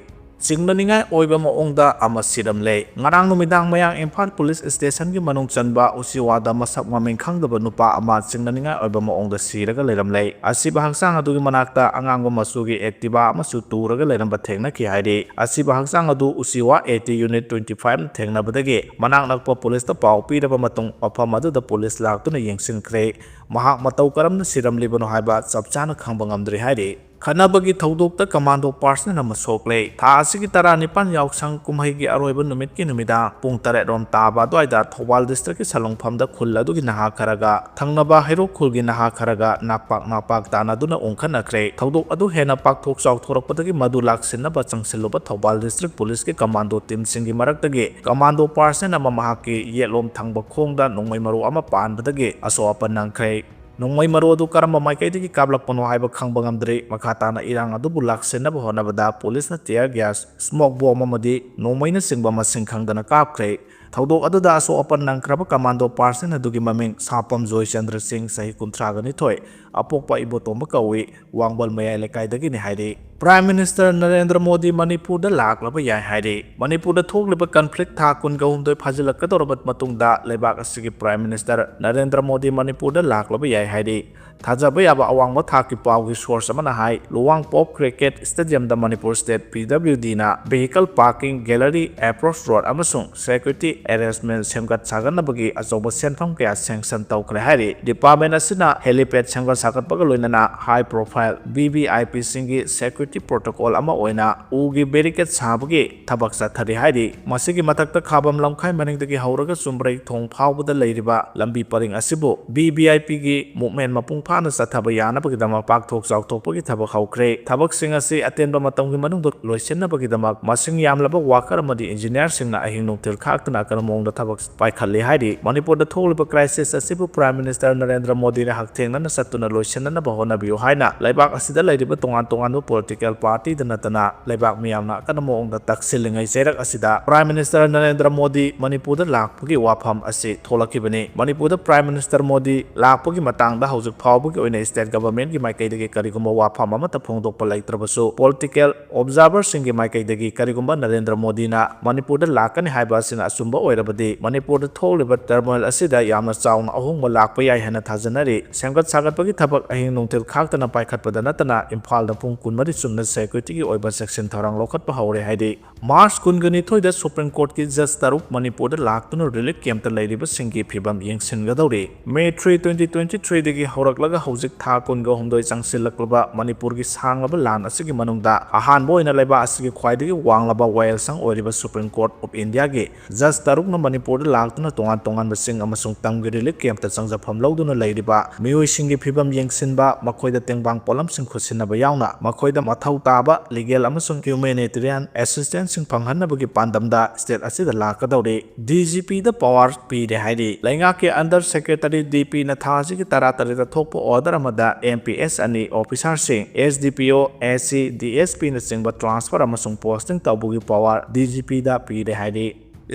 ꯆꯤꯡꯅꯅꯤꯡꯉꯥꯏ ꯑꯣꯏꯕ ꯃꯑꯣꯡꯗ ꯑꯃ ꯁꯤꯔꯝꯂꯦ꯫ ꯉꯔꯥꯡ ꯅꯨꯃꯤꯗꯥꯡ ꯃꯌꯥꯡ ꯏꯝꯐꯥꯜ police station ꯒꯤ ꯃꯅꯨꯡ ꯆꯟꯕ ꯎꯆꯤꯋꯥꯗ ꯃꯁꯛ ꯃꯃꯤꯡ ꯈꯪꯗꯕ ꯅꯨꯄꯥ ꯑꯃ ꯆꯤꯡꯅꯅꯤꯡꯉꯥꯏ ꯑꯣꯏꯕ ꯃꯑꯣꯡꯗ ꯁꯤꯔꯒ ꯂꯩꯔꯝꯂꯦ꯫ ꯑꯁꯤꯕ ꯍꯛꯆꯥꯡ ꯑꯗꯨꯒꯤ ꯃꯅꯥꯛꯇ ꯑꯉꯥꯡꯕ ꯃꯆꯨꯒꯤ Activa ꯑꯃꯁꯨ ꯇꯨꯔꯒ ꯂꯩꯔꯝꯕ ꯊꯦꯡꯅꯈꯤ ꯍꯥꯏꯔꯤ꯫ ꯑꯁꯤꯕ ꯍꯛꯆꯥꯡ ꯑꯗꯨ ꯎꯆꯤꯋꯥ A T unit twenty five ꯅ ꯊꯦꯡꯅꯕꯗꯒꯤ ꯃꯅꯥꯛ ꯅꯛꯄ police ꯇ ꯄꯥꯎ ꯄꯤꯔꯕ ꯃꯇꯨꯡ ꯃꯐꯝ ꯑꯗꯨꯗ police ꯂꯥꯛꯇꯨꯅ ꯌꯦꯡꯁꯤꯟꯈ꯭ꯔꯦ꯫ ꯃꯍꯥꯛ ꯃꯇꯧ ꯀꯔꯝꯅ ꯁꯤꯔꯝꯂꯤꯕꯅꯣ ꯍꯥꯏꯕ ꯆꯞ ꯆꯥꯅ ꯈꯪꯕ ꯉꯝꯗ꯭ꯔꯤ ꯍꯥꯏꯔꯤ꯫ ꯈꯠꯅꯕꯒꯤ ꯊꯧꯗꯣꯛꯇ commando personnel ꯑꯃ ꯁꯣꯛꯂꯦ꯫ ꯊꯥ ꯑꯁꯤꯒꯤ ꯇꯔꯥꯅꯤꯄꯥꯟ ꯌꯥꯎꯁꯪ ꯀꯨꯝꯍꯩꯒꯤ ꯑꯔꯣꯏꯕ ꯅꯨꯃꯤꯠꯀꯤ ꯅꯨꯃꯤꯗꯥꯡ ꯄꯨꯡ ꯇꯔꯦꯠ ꯔꯣꯝ ꯇꯥꯕ ꯑꯗꯨꯋꯥꯏꯗ ꯊꯧꯕꯥꯜ district ꯀꯤ ꯁꯂꯨꯡꯐꯝꯗ ꯈꯨꯜ ꯑꯗꯨꯒꯤ ꯅꯍꯥ ꯈꯔꯒ ꯊꯪꯅꯕ ꯍꯩꯔꯣꯛ ꯈꯨꯜꯒꯤ ꯅꯍꯥ ꯈꯔꯒ ꯅꯥꯛꯄꯥꯛ ꯅꯥꯛꯄꯥꯛ ꯇꯥꯟꯅꯗꯨꯅ ꯎꯪꯈꯠꯅꯈ꯭ꯔꯦ꯫ ꯊꯧꯗꯣꯛ ꯑꯗꯨ ꯍꯦꯟꯅ ꯄꯥꯛꯊꯣꯛ ꯆꯥꯎꯊꯣꯔꯛꯄꯗꯒꯤ ꯃꯗꯨ ꯂꯥꯛꯁꯤꯟꯅꯕ ꯆꯪꯁꯤꯜꯂꯨꯕ ꯊꯧꯕꯥꯜ district police ꯀꯤ commando team ꯁꯤꯡꯒꯤ ꯃꯔꯛꯇꯒꯤ commando personnel ꯑꯃ ꯃꯍꯥꯛꯀꯤ ꯌꯦꯠꯂꯣꯝ ꯊꯪꯕ ꯈꯣꯡꯗ ꯅꯣꯡꯃꯩ ꯃꯔꯨ ꯑꯃ ꯄꯥꯟꯕꯗꯒꯤ ꯑꯁꯣꯛ ꯑꯄꯟ ꯅꯪꯈ꯭ꯔꯦ꯫ ꯅꯣꯡꯃꯩ ꯃꯔꯨ ꯑꯗꯨ ꯀꯔꯝꯕ ꯃꯥꯏꯀꯩꯗꯒꯤ ꯀꯥꯞꯂꯛꯄꯅꯣ ꯍꯥꯏꯕ ꯈꯪꯕ ꯉꯝꯗ꯭ꯔꯤ꯫ ꯃꯈꯥ ꯇꯥꯅ ꯏꯔꯥꯡ ꯑꯗꯨꯕꯨ ꯂꯥꯛꯁꯤꯟꯅꯕ ꯍꯣꯠꯅꯕꯗ police ꯅ tear gas, smoke bomb ꯑꯃꯗꯤ ꯅꯣꯡꯃꯩꯅꯆꯤꯡꯕ ꯃꯁꯤꯡ ꯈꯪꯗꯅ ꯀꯥꯞꯈ꯭ꯔꯦ꯫ ꯊꯧꯗꯣꯛ ꯑꯗꯨꯗ ꯑꯁꯣꯛ ꯑꯄꯟ ꯅꯪꯈ꯭ꯔꯕ commando personnel ꯑꯗꯨꯒꯤ ꯃꯃꯤꯡ ꯁꯥꯄꯝ ꯖꯣꯏꯆꯟꯗ꯭ꯔ ꯁꯤꯡ, ꯆꯍꯤ ꯀꯨꯟꯊ꯭ꯔꯥꯒ ꯅꯤꯊꯣꯏ, ꯑꯄꯣꯛꯄ ꯏꯕꯣꯇꯣꯝꯕ ꯀꯧꯏ, ꯋꯥꯡꯕꯜ ꯃꯌꯥꯏ ꯂꯩꯀꯥꯏꯗꯒꯤꯅꯤ ꯍꯥꯏꯔꯤ꯫ Prime Minister ꯅꯔꯦꯟꯗ꯭ꯔ ꯃꯣꯗꯤ ꯃꯅꯤꯄꯨꯔꯗ ꯂꯥꯛꯂꯕ ꯌꯥꯏ ꯍꯥꯏꯔꯤ꯫ ꯃꯅꯤꯄꯨꯔꯗ ꯊꯣꯛꯂꯤꯕ conflict ꯊꯥ ꯀꯨꯟꯒ ꯍꯨꯝꯗꯣꯏ ꯐꯥꯖꯤꯜꯂꯛꯀꯗꯧꯔꯕ ꯃꯇꯨꯡꯗ ꯂꯩꯕꯥꯛ ꯑꯁꯤꯒꯤ Prime Minister ꯅꯔꯦꯟꯗ꯭ꯔ ꯃꯣꯗꯤ ꯃꯅꯤꯄꯨꯔꯗ ꯂꯥꯛꯂꯕ ꯌꯥꯏ ꯍꯥꯏꯔꯤ꯫ ꯊꯥꯖꯕ ꯌꯥꯕ ꯑꯋꯥꯡꯕ ꯊꯥꯛꯀꯤ ꯄꯥꯎꯒꯤ source ꯑꯃꯅ ꯍꯥꯏ, ꯂꯨꯋꯥꯡꯄꯣꯛ Cricket Stadium ꯗ Manipur State P W D ꯅ vehicle parking, gallery, approach road ꯑꯃꯁꯨꯡ security arrangement ꯁꯦꯝꯒꯠ ꯁꯥꯒꯠꯅꯕꯒꯤ ꯑꯆꯧꯕ ꯁꯦꯟꯐꯝ ꯀꯌꯥ sanction ꯇꯧꯈ꯭ꯔꯦ ꯍꯥꯏꯔꯤ꯫ Department ꯑꯁꯤꯅ helipad ꯁꯦꯝꯒꯠ ꯁꯥꯒꯠꯄꯒ ꯂꯣꯏꯅꯅ high profile V V I P ꯁꯤꯡꯒꯤ security protocol ꯑꯃ ꯑꯣꯏꯅ ꯎꯒꯤ barricade ꯁꯥꯕꯒꯤ ꯊꯕꯛ ꯆꯠꯊꯔꯤ ꯍꯥꯏꯔꯤ꯫ ꯃꯁꯤꯒꯤ ꯃꯊꯛꯇ ꯈꯥꯕꯝ ꯂꯝꯈꯥꯏ ꯃꯅꯤꯡꯗꯒꯤ ꯍꯧꯔꯒ ꯆꯨꯝꯕ꯭ꯔꯩ ꯊꯣꯡ ꯐꯥꯎꯕꯗ ꯂꯩꯔꯤꯕ ꯂꯝꯕꯤ ꯄꯔꯤꯡ ꯑꯁꯤꯕꯨ V V I P ꯒꯤ movement ꯃꯄꯨꯡ ꯐꯥꯅ ꯆꯠꯊꯕ ꯌꯥꯅꯕꯒꯤꯗꯃꯛ ꯄꯥꯛꯊꯣꯛ ꯆꯥꯎꯊꯣꯛꯄꯒꯤ ꯊꯕꯛ ꯍꯧꯈ꯭ꯔꯦ꯫ ꯊꯕꯛꯁꯤꯡ ꯑꯁꯤ ꯑꯇꯦꯟꯕ ꯃꯇꯝꯒꯤ ꯃꯅꯨꯡꯗ ꯂꯣꯏꯁꯤꯟꯅꯕꯒꯤꯗꯃꯛ ꯃꯁꯤꯡ ꯌꯥꯝꯂꯕ worker ꯑꯃꯗꯤ engineer ꯁꯤꯡꯅ ꯑꯍꯤꯡ ꯅꯨꯡꯊꯤꯜ ꯈꯥꯛꯇꯅ ꯑꯀꯟꯕ ꯃꯑꯣꯡꯗ ꯊꯕꯛ ꯄꯥꯏꯈꯠꯂꯤ ꯍꯥꯏꯔꯤ꯫ ꯃꯅꯤꯄꯨꯔꯗ ꯊꯣꯛꯂꯤꯕ crisis ꯑꯁꯤꯕꯨ Prime Minister ꯅꯔꯦꯟꯗ꯭ꯔ ꯃꯣꯗꯤꯅ ꯍꯛꯊꯦꯡꯅꯅ ꯆꯠꯇꯨꯅ ꯂꯣꯏꯁꯤꯟꯅꯅꯕ ꯍꯣꯠꯅꯕꯤꯌꯨ ꯍꯥꯏꯅ ꯂꯩꯕꯥꯛ ꯑꯁꯤꯗ ꯂꯩꯔꯤꯕ ꯇꯣꯉꯥꯟ ꯇꯣꯉꯥꯟꯕ political party ꯗ ꯅꯠꯇꯅ ꯂꯩꯕꯥꯛ ꯃꯤꯌꯥꯝꯅ ꯑꯀꯟꯕ ꯃꯑꯣꯡꯗ ꯇꯛꯁꯤꯜꯂꯤꯉꯩ ꯆꯩꯔꯛ ꯑꯁꯤꯗ Prime Minister ꯅꯔꯦꯟꯗ꯭ꯔ ꯃꯣꯗꯤ ꯃꯅꯤꯄꯨꯔꯗ ꯂꯥꯛꯄꯒꯤ ꯋꯥꯐꯝ ꯑꯁꯤ ꯊꯣꯛꯂꯛꯈꯤꯕꯅꯤ꯫ ꯃꯅꯤꯄꯨꯔꯗ Prime Minister ꯃꯣꯗꯤ ꯂꯥꯛꯄꯒꯤ ꯃꯇꯥꯡꯗ ꯍꯧꯖꯤꯛ ꯐꯥꯎꯕꯒꯤ ꯑꯣꯏꯅ state government ꯀꯤ ꯃꯥꯏꯀꯩꯗꯒꯤ ꯀꯔꯤꯒꯨꯝꯕ ꯋꯥꯐꯝ ꯑꯃꯠꯇ ꯐꯣꯡꯗꯣꯛꯄ ꯂꯩꯇ꯭ꯔꯕꯁꯨ, political observer ꯁꯤꯡꯒꯤ ꯃꯥꯏꯀꯩꯗꯒꯤ ꯀꯔꯤꯒꯨꯝꯕ ꯅꯔꯦꯟꯗ꯭ꯔ ꯃꯣꯗꯤꯅ ꯃꯅꯤꯄꯨꯔꯗ ꯂꯥꯛꯀꯅꯤ ꯍꯥꯏꯕ ꯑꯁꯤꯅ ꯑꯆꯨꯝꯕ ꯑꯣꯏꯔꯕꯗꯤ, ꯃꯅꯤꯄꯨꯔꯗ ꯊꯣꯛꯂꯤꯕ turmoil ꯑꯁꯤꯗ ꯌꯥꯝꯅ ꯆꯥꯎꯅ ꯑꯍꯣꯡꯕ ꯂꯥꯛꯄ ꯌꯥꯏ ꯍꯥꯏꯅ ꯊꯥꯖꯅꯔꯤ꯫ ꯁꯦꯝꯒꯠ ꯁꯥꯒꯠꯄꯒꯤ ꯊꯕꯛ ꯑꯍꯤꯡ ꯅꯨꯡꯊꯤꯜ ꯈꯥꯛꯇꯅ ꯄꯥꯏꯈꯠꯄꯗ ꯅꯠꯇꯅ ꯏꯝꯐꯥꯜꯗ ꯄꯨꯡ ꯀꯨꯟꯃꯔꯤ ꯆꯨꯝꯅ ꯁꯦꯀ꯭ꯌꯨꯔꯤꯇꯤꯒꯤ ꯑꯣꯏꯕ ꯆꯦꯛꯁꯤꯟ ꯊꯧꯔꯥꯡ ꯂꯧꯈꯠꯄ ꯍꯧꯔꯦ ꯍꯥꯏꯗꯤ꯫ ꯃꯥꯔꯆ ꯀꯨꯟꯒ ꯅꯤꯊꯣꯏꯗ ꯁꯨꯄ꯭ꯔꯤꯝ ꯀꯣꯔꯠꯀꯤ ꯖꯖ ꯇꯔꯨꯛ ꯃꯅꯤꯄꯨꯔꯗ ꯂꯥꯛꯇꯨꯅ ꯔꯤꯂꯤꯐ ꯀꯦꯝꯞꯇ ꯂꯩꯔꯤꯕꯁꯤꯡꯒꯤ ꯐꯤꯕꯝ ꯌꯦꯡꯁꯤꯟꯒꯗꯧꯔꯤ꯫ ꯃꯦ ꯊ꯭ꯔꯤ, ꯇ꯭ꯋꯦꯟꯇꯤ ꯇ꯭ꯋꯦꯟꯇꯤ ꯊ꯭ꯔꯤꯗꯒꯤ ꯍꯧꯔꯛꯂꯒ ꯍꯧꯖꯤꯛ ꯊꯥ ꯀꯨꯟꯒ ꯍꯨꯝꯗꯣꯏ ꯆꯪꯁꯤꯜꯂꯛꯂꯕ ꯃꯅꯤꯄꯨꯔꯒꯤ ꯁꯥꯡꯂꯕ ꯂꯥꯟ ꯑꯁꯤꯒꯤ ꯃꯅꯨꯡꯗ ꯑꯍꯥꯟꯕ ꯑꯣꯏꯅ ꯂꯩꯕꯥꯛ ꯑꯁꯤꯒꯤ ꯈ꯭ꯋꯥꯏꯗꯒꯤ ꯋꯥꯡꯂꯕ ꯋꯥꯌꯦꯜꯁꯪ ꯑꯣꯏꯔꯤꯕ ꯁꯨꯄ꯭ꯔꯤꯝ ꯀꯣꯔꯠ ꯑꯣꯐ ꯏꯟꯗꯤꯌꯥꯒꯤ ꯖꯖ ꯇꯔꯨꯛꯅ ꯃꯅꯤꯄꯨꯔꯗ ꯂꯥꯛꯇꯨꯅ ꯇꯣꯉꯥꯟ ꯇꯣꯉꯥꯟꯕꯁꯤꯡ ꯑꯃꯁꯨꯡ ꯇꯝꯒꯤ ꯔꯤꯂꯤꯐ ꯀꯦꯝꯞꯇ ꯆꯪꯖꯐꯝ ꯂꯧꯗꯨꯅ ꯂꯩꯔꯤꯕ ꯃꯤꯑꯣꯏꯁꯤꯡꯒꯤ ꯐꯤꯕꯝ ꯌꯦꯡꯁꯤꯟꯕ, ꯃꯈꯣꯏꯗ ꯇꯦꯡꯕꯥꯡ ꯄꯣꯠꯂꯝꯁꯤꯡ ꯈꯨꯠꯁꯤꯟꯅꯕ ꯌꯥꯎꯅ ꯃꯈꯣꯏꯗ ꯃꯊꯧ ꯇꯥꯕ ꯂꯤꯒꯦꯜ ꯑꯃꯁꯨꯡ ꯍ꯭ꯌꯨꯃꯦꯅꯤꯇꯦꯔꯤꯌꯥꯟ ꯑꯦꯁꯤꯁꯇꯦꯟꯁꯁꯤꯡ ꯐꯪꯍꯟꯅꯕꯒꯤ ꯄꯥꯟꯗꯝꯗ ꯁ꯭ꯇꯦꯠ ꯑꯁꯤꯗ ꯂꯥꯛꯀꯗꯧꯔꯤ꯫ ꯗꯤ ꯖꯤ ꯄꯤꯗ ꯄꯋꯥꯔ ꯄꯤꯔꯦ ꯍꯥꯏꯔꯤ꯫ ꯂꯩꯉꯥꯛꯀꯤ ꯑꯟꯗꯔ ꯁꯦꯀ꯭ꯔꯦꯇꯔꯤ ꯗꯤ ꯄꯤꯅ ꯊꯥ ꯑꯁꯤꯒꯤ ꯇꯔꯥꯇꯔꯦꯠꯇ ꯊꯣꯛꯄ ꯑꯣꯔꯗꯔ ꯑꯃꯗ ꯑꯦꯝ ꯄꯤ ꯑꯦꯁ ꯑꯅꯤ ꯑꯣꯐꯤꯁꯥꯔꯁꯤꯡ, ꯑꯦꯁ ꯗꯤ ꯄꯤ O, S C, D S ꯄꯤꯅꯆꯤꯡꯕ ꯇ꯭ꯔꯥꯟꯁꯐꯔ ꯑꯃꯁꯨꯡ ꯄꯣꯁꯇꯤꯡ ꯇꯧꯕꯒꯤ ꯄꯋꯥꯔ ꯗꯤ ꯖꯤ ꯄꯤꯗ ꯄꯤꯔꯦ ꯍꯥꯏꯔꯤ꯫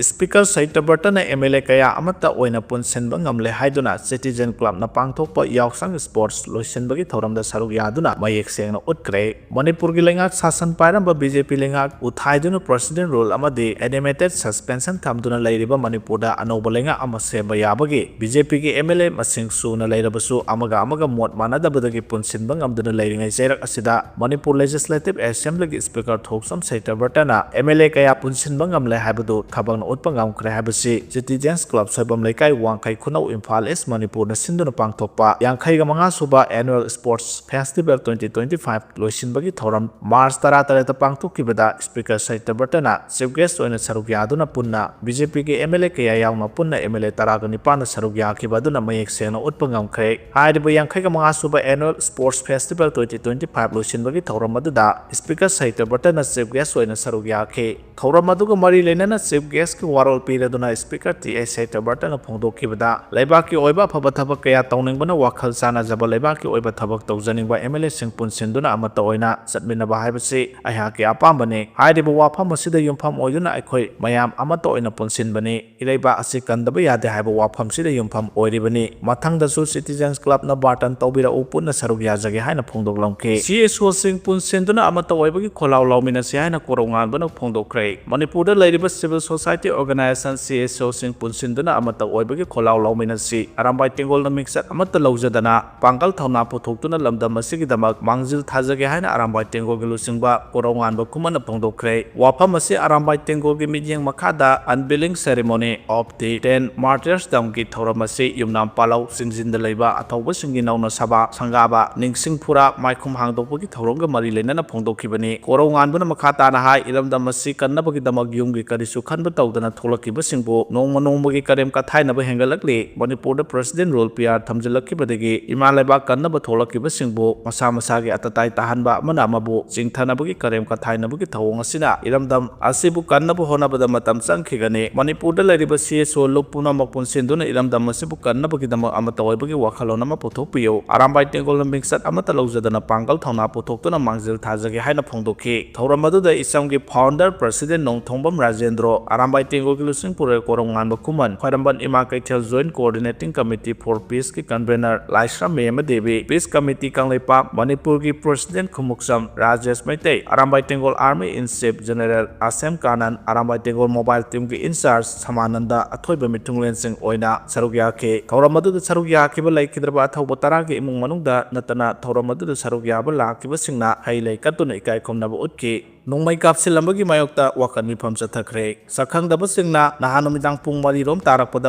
ꯁ꯭ꯄꯤꯀꯔ ꯁꯇ꯭ꯌꯕ꯭ꯔꯇꯅ ꯑꯦꯝ ꯑꯦꯜ ꯑꯦ ꯀꯌꯥ ꯑꯃꯠꯇ ꯑꯣꯏꯅ ꯄꯨꯟꯁꯤꯟꯕ ꯉꯝꯂꯦ ꯍꯥꯏꯗꯨꯅ ꯁꯤꯇꯤꯖꯦꯟ ꯀ꯭ꯂꯕꯅ ꯄꯥꯡꯊꯣꯛꯄ ꯌꯥꯎꯁꯪ ꯁ꯭ꯄꯣꯔꯠꯁ ꯂꯣꯏꯁꯤꯟꯕꯒꯤ ꯊꯧꯔꯝꯗ ꯁꯔꯨꯛ ꯌꯥꯗꯨꯅ ꯃꯌꯦꯛ ꯁꯦꯡꯅ ꯎꯠꯈ꯭ꯔꯦ꯫ ꯃꯅꯤꯄꯨꯔꯒꯤ ꯂꯩꯉꯥꯛ ꯁꯥꯁꯟ ꯄꯥꯏꯔꯝꯕ ꯕꯤ ꯖꯦ ꯄꯤ ꯂꯩꯉꯥꯛ ꯎꯊꯥꯏꯗꯨꯅ ꯄ꯭ꯔꯦꯁꯤꯗꯦꯟ ꯔꯨꯜ ꯑꯃꯗꯤ ꯑꯦꯅꯤꯃꯦꯇꯦꯗ ꯁꯁꯄꯦꯟꯁꯟ ꯊꯝꯗꯨꯅ ꯂꯩꯔꯤꯕ ꯃꯅꯤꯄꯨꯔꯗ ꯑꯅꯧꯕ ꯂꯩꯉꯥꯛ ꯑꯃ ꯁꯦꯝꯕ ꯌꯥꯕꯒꯤ ꯕꯤ ꯖꯦ ꯄꯤꯒꯤ ꯑꯦꯝ ꯑꯦꯜ ꯑꯦ ꯃꯁꯤꯡ ꯁꯨꯅ ꯂꯩꯔꯕꯁꯨ ꯑꯃꯒ ꯑꯃꯒ ꯃꯣꯠ ꯃꯥꯟꯅꯗꯕꯗꯒꯤ ꯄꯨꯟꯁꯤꯟꯕ ꯉꯝꯗꯨꯅ ꯂꯩꯔꯤꯉꯩ ꯆꯩꯔꯛ ꯑꯁꯤꯗ ꯃꯅꯤꯄꯨꯔ ꯂꯦꯖꯤꯁꯂꯦꯇꯤꯚ ꯑꯦꯁꯦꯝꯕ꯭ꯂꯤꯒꯤ ꯁ꯭ꯄꯤꯀꯔ ꯊꯣꯛꯆꯝ ꯁꯇ꯭ꯌꯕ꯭ꯔꯇꯅ ꯑꯦꯝ ꯑꯦꯜ ꯑꯦ ꯀꯌꯥ ꯄꯨꯟꯁꯤꯟꯕ ꯉꯝꯂꯦ ꯍꯥꯏꯕꯗꯨ ꯊꯕꯛꯅ ꯎꯠꯄ ꯉꯝꯈ꯭ꯔꯦ ꯍꯥꯏꯕꯁꯤ ꯁꯤꯇꯤꯖꯦꯟꯁ ꯀ꯭ꯂꯕ ꯁꯣꯏꯕꯝ ꯂꯩꯀꯥꯏ, ꯋꯥꯡꯈꯩ ꯈꯨꯅꯧ, ꯏꯝꯐꯥꯜ ꯏꯁ, ꯃꯅꯤꯄꯨꯔꯅ ꯁꯤꯟꯗꯨꯅ ꯄꯥꯡꯊꯣꯛꯄ ꯌꯥꯡꯈꯩꯒ ꯃꯉꯥ ꯁꯨꯕ annual sports festival twenty twenty five ꯂꯣꯏꯁꯤꯟꯕꯒꯤ ꯊꯧꯔꯝ ꯃꯥꯔꯆ ꯇꯔꯥꯇꯔꯦꯠꯇ ꯄꯥꯡꯊꯣꯛꯈꯤꯕꯗ ꯁ꯭ꯄꯤꯀꯔ ꯁꯇ꯭ꯌꯕ꯭ꯔꯇꯅ ꯆꯤꯐ ꯒꯦꯁ ꯑꯣꯏꯅ ꯁꯔꯨꯛ ꯌꯥꯗꯨꯅ ꯄꯨꯟꯅ ꯕꯤ ꯖꯦ ꯄꯤꯒꯤ ꯑꯦꯝ ꯑꯦꯜ ꯑꯦ ꯀꯌꯥ ꯌꯥꯎꯅ ꯄꯨꯟꯅ ꯑꯦꯝ ꯑꯦꯜ ꯑꯦ ꯇꯔꯥꯒ ꯅꯤꯄꯥꯟꯅ ꯁꯔꯨꯛ ꯌꯥꯈꯤꯕ ꯑꯗꯨꯅ ꯃꯌꯦꯛ ꯁꯦꯡꯅ ꯎꯠꯄ ꯉꯝꯈ꯭ꯔꯦ꯫ ꯍꯥꯏꯔꯤꯕ ꯌꯥꯡꯈꯩꯒ ꯃꯉꯥ ꯁꯨꯕ annual sports festival twenty twenty five ꯂꯣꯏꯁꯤꯟꯕꯒꯤ ꯊꯧꯔꯝ ꯑꯗꯨꯗ ꯁ꯭ꯄꯤꯀꯔ ꯁꯇ꯭ꯌꯕ꯭ꯔꯇꯅ ꯆꯤꯐ ꯒꯦꯁ ꯑꯣꯏꯅ ꯁꯔꯨꯛ ꯌꯥꯈꯤ꯫ ꯊꯧꯔꯝ ꯑꯗꯨꯒ ꯃꯔꯤ ꯂꯩꯅꯅ ꯆꯤꯐ ꯒꯦꯁꯀꯤ ꯋꯥꯔꯣꯜ ꯄꯤꯔꯗꯨꯅ ꯁ꯭ꯄꯤꯀꯔ ꯇꯤ ꯑꯩꯆ ꯁꯇ꯭ꯌꯕ꯭ꯔꯇꯅ ꯐꯣꯡꯗꯣꯛꯈꯤꯕꯗ, ꯂꯩꯕꯥꯛꯀꯤ ꯑꯣꯏꯕ ꯑꯐꯕ ꯊꯕꯛ ꯀꯌꯥ ꯇꯧꯅꯤꯡꯕꯅ ꯋꯥꯈꯜ ꯆꯥꯟꯅꯖꯕ ꯂꯩꯕꯥꯛꯀꯤ ꯑꯣꯏꯕ ꯊꯕꯛ ꯇꯧꯖꯅꯤꯡꯕ ꯑꯦꯝ ꯑꯦꯜ ꯑꯦꯁꯤꯡ ꯄꯨꯟꯁꯤꯟꯗꯨꯅ ꯑꯃꯠꯇ ꯑꯣꯏꯅ ꯆꯠꯃꯤꯟꯅꯕ ꯍꯥꯏꯕꯁꯤ ꯑꯩꯍꯥꯛꯀꯤ ꯑꯄꯥꯝꯕꯅꯤ꯫ ꯍꯥꯏꯔꯤꯕ ꯋꯥꯐꯝ ꯑꯁꯤꯗ ꯌꯨꯝꯐꯝ ꯑꯣꯏꯗꯨꯅ ꯑꯩꯈꯣꯏ ꯃꯌꯥꯝ ꯑꯃꯠꯇ ꯑꯣꯏꯅ ꯄꯨꯟꯁꯤꯟꯕꯅꯤ꯫ ꯏꯔꯩꯕꯥꯛ ꯑꯁꯤ ꯀꯟꯗꯕ ꯌꯥꯗꯦ ꯍꯥꯏꯕ ꯋꯥꯐꯝꯁꯤꯗ ꯌꯨꯝꯐꯝ ꯑꯣꯏꯔꯤꯕꯅꯤ꯫ ꯃꯊꯪꯗꯁꯨ ꯁꯤꯇꯤꯖꯦꯟꯁ ꯀ꯭ꯂꯕꯅ ꯕꯥꯔꯇꯟ ꯇꯧꯕꯤꯔꯛꯎ, ꯄꯨꯟꯅ ꯁꯔꯨꯛ ꯌꯥꯖꯒꯦ ꯍꯥꯏꯅ ꯐꯣꯡꯗꯣꯛꯂꯝꯈꯤ꯫ ꯁꯤ ꯑꯦꯁ ꯑꯣꯁꯤꯡ ꯄꯨꯟꯁꯤꯟꯗꯨꯅ ꯑꯃꯠꯇ ꯑꯣꯏꯕꯒꯤ ꯈꯣꯜꯂꯥꯎ ꯂꯥꯎꯃꯤꯟꯅꯁꯤ ꯍꯥꯏꯅ ꯀꯣꯔꯧꯉꯥꯟꯕꯅ ꯐꯣꯡꯗꯣꯛꯈ꯭ꯔꯦ꯫ ꯃꯅꯤꯄꯨꯔꯗ ꯂꯩꯔꯤꯕ civil society Organization, C S O ꯁꯤꯡ ꯄꯨꯟꯁꯤꯟꯗꯨꯅ ꯑꯃꯠꯇ ꯑꯣꯏꯕꯒꯤ ꯈꯣꯜꯂꯥꯎ ꯂꯥꯎꯃꯤꯟꯅꯁꯤ꯫ ꯑꯔꯥꯝꯕꯥꯏ ꯇꯦꯡꯒꯣꯜꯅ ꯃꯤꯡꯆꯠ ꯑꯃꯠꯇ ꯂꯧꯖꯗꯅ ꯄꯥꯡꯒꯜ ꯊꯧꯅꯥ ꯄꯨꯊꯣꯛꯇꯨꯅ ꯂꯝꯗꯝ ꯑꯁꯤꯒꯤꯗꯃꯛ ꯃꯥꯡꯖꯤꯜ ꯊꯥꯖꯒꯦ ꯍꯥꯏꯅ ꯑꯔꯥꯝꯕꯥꯏ ꯇꯦꯡꯒꯣꯜꯒꯤ ꯂꯨꯆꯤꯡꯕ ꯀꯣꯔꯧꯉꯥꯟꯕ ꯈꯨꯃꯟꯅ ꯐꯣꯡꯗꯣꯛꯈ꯭ꯔꯦ꯫ ꯋꯥꯐꯝ ꯑꯁꯤ ꯑꯔꯥꯝꯕꯥꯏ ꯇꯦꯡꯒꯣꯜꯒꯤ ꯃꯤꯠꯌꯦꯡ ꯃꯈꯥꯗ Unveiling Ceremony of the ten Martyrs ꯗꯝꯒꯤ ꯊꯧꯔꯝ ꯑꯁꯤ ꯌꯨꯝꯅꯥꯝ ꯄꯥꯂꯧ ꯆꯤꯡꯖꯤꯟꯗ ꯂꯩꯕ ꯑꯊꯧꯕꯁꯤꯡꯒꯤ ꯅꯧꯅ ꯁꯚꯥ ꯁꯪꯒꯥꯕ ꯅꯤꯡꯁꯤꯡ ꯐꯨꯔꯥ ꯃꯥꯏꯈꯨꯝ ꯍꯥꯡꯗꯣꯛꯄꯒꯤ ꯊꯧꯔꯝꯒ ꯃꯔꯤ ꯂꯩꯅꯅ ꯐꯣꯡꯗꯣꯛꯈꯤꯕꯅꯤ꯫ ꯀꯣꯔꯧꯉꯥꯟꯕꯅ ꯃꯈꯥ ꯇꯥꯅ ꯍꯥꯏ, ꯏꯔꯝꯗꯝ ꯑꯁꯤ ꯀꯟꯅꯕꯒꯤꯗꯃꯛ ꯌꯨꯝꯒꯤ ꯀꯔꯤꯁꯨ ꯈꯟꯕ ꯇꯧꯗꯅ ꯊꯣꯛꯂꯛꯈꯤꯕꯁꯤꯡꯕꯨ ꯅꯣꯡꯃ ꯅꯣꯡꯃꯒꯤ ꯀꯔꯦꯝ ꯀꯊꯥꯏꯅꯕ ꯍꯦꯟꯒꯠꯂꯛꯂꯤ꯫ ꯃꯅꯤꯄꯨꯔꯗ President Rule P R ꯊꯝꯖꯤꯜꯂꯛꯈꯤꯕꯗꯒꯤ ꯏꯃꯥ ꯂꯩꯕꯥꯛ ꯀꯟꯅꯕ ꯊꯣꯛꯂꯛꯈꯤꯕꯁꯤꯡꯕꯨ ꯃꯁꯥ ꯃꯁꯥꯒꯤ ꯑꯇꯇꯥꯏ ꯇꯥꯍꯟꯕ ꯑꯃꯅ ꯑꯃꯕꯨ ꯆꯤꯡꯊꯅꯕꯒꯤ ꯀꯔꯦꯝ ꯀꯊꯥꯏꯅꯕꯒꯤ ꯊꯧꯑꯣꯡ ꯑꯁꯤꯅ ꯏꯔꯝꯗꯝ ꯑꯁꯤꯕꯨ ꯀꯟꯅꯕ ꯍꯣꯠꯅꯕꯗ ꯃꯇꯝ ꯆꯪꯈꯤꯒꯅꯤ꯫ ꯃꯅꯤꯄꯨꯔꯗ ꯂꯩꯔꯤꯕ C S O ꯂꯨꯞ ꯄꯨꯝꯅꯃꯛ ꯄꯨꯟꯁꯤꯟꯗꯨꯅ ꯏꯔꯝꯗꯝ ꯑꯁꯤꯕꯨ ꯀꯟꯅꯕꯒꯤꯗꯃꯛ ꯑꯃꯠꯇ ꯑꯣꯏꯕꯒꯤ ꯋꯥꯈꯜꯂꯣꯟ ꯑꯃ ꯄꯨꯊꯣꯛꯄꯤꯌꯨ꯫ ꯑꯔꯥꯝꯕꯥꯏ ꯇꯦꯡꯒꯣꯜꯅ ꯃꯤꯡꯆꯠ ꯑꯃꯠꯇ ꯂꯧꯖꯗꯅ ꯄꯥꯡꯒꯜ ꯊꯧꯅꯥ ꯄꯨꯊꯣꯛꯇꯨꯅ ꯃꯥꯡꯖꯤꯜ ꯊꯥꯖꯒꯦ ꯍꯥꯏꯅ ꯐꯣꯡꯗꯣꯛꯈꯤ꯫ ꯊꯧꯔꯝ ꯑꯗꯨꯗ ꯏꯆꯝꯒꯤ Founder President ꯅꯣꯡꯊꯣꯡꯕꯝ ꯔꯥꯖꯦꯟꯗ꯭ꯔꯣ, ꯑꯔꯥꯝꯕꯥꯏ ꯇꯦꯡꯒꯣꯜꯒꯤ ꯂꯨꯆꯤꯡ ꯄꯨꯔꯦꯜ ꯀꯣꯔꯧꯉꯥꯟꯕ ꯈꯨꯃꯟ, ꯈ꯭ꯋꯥꯏꯔꯝꯕꯟ ꯏꯃꯥ ꯀꯩꯊꯦꯜ Joint Coordinating Committee for Peace ꯀꯤ Convener ꯂꯥꯏꯁ꯭ꯔꯝ ꯃꯦꯃ ꯗꯦꯕꯤ, Peace Committee ꯀꯪꯂꯩꯄꯥꯛ ꯃꯅꯤꯄꯨꯔꯒꯤ President Khumukcham Rajesh Meitei, Arambai ꯇꯦꯡꯒꯣꯜ Army in Chief General ꯑꯁꯦꯝ Kanan, Arambai ꯇꯦꯡꯒꯣꯜ Mobile Team ꯒꯤ Incharge ꯁꯃꯥꯅꯟꯗ ꯑꯊꯣꯏꯕ ꯃꯤꯊꯨꯡꯂꯦꯟꯁꯤꯡ ꯑꯣꯏꯅ ꯁꯔꯨꯛ ꯌꯥꯈꯤ꯫ ꯊꯧꯔꯝ ꯑꯗꯨꯗ ꯁꯔꯨꯛ ꯌꯥꯈꯤꯕ ꯂꯩꯈꯤꯗ꯭ꯔꯕ ꯑꯊꯧꯕ ꯇꯔꯥꯒꯤ ꯏꯃꯨꯡ ꯃꯅꯨꯡꯗ ꯅꯠꯇꯅ ꯊꯧꯔꯝ ꯑꯗꯨꯗ ꯁꯔꯨꯛ ꯌꯥꯕ ꯂꯥꯛꯈꯤꯕꯁꯤꯡꯅ ꯍꯩ ꯂꯩ ꯀꯠꯇꯨꯅ ꯏꯀꯥꯏ ꯈꯨꯝꯅꯕ ꯎꯠꯈꯤ꯫ ꯅꯣꯡꯃꯩ ꯀꯥꯞꯁꯤꯜꯂꯝꯕꯒꯤ ꯃꯥꯌꯣꯛꯇ ꯋꯥꯀꯠ ꯃꯤꯐꯝ ꯆꯠꯊꯈ꯭ꯔꯦ꯫ ꯁꯛꯈꯪꯗꯕꯁꯤꯡꯅ ꯅꯍꯥꯟ ꯅꯨꯃꯤꯗꯥꯡ ꯄꯨꯡ ꯃꯔꯤ ꯔꯣꯝ ꯇꯥꯔꯛꯄꯗ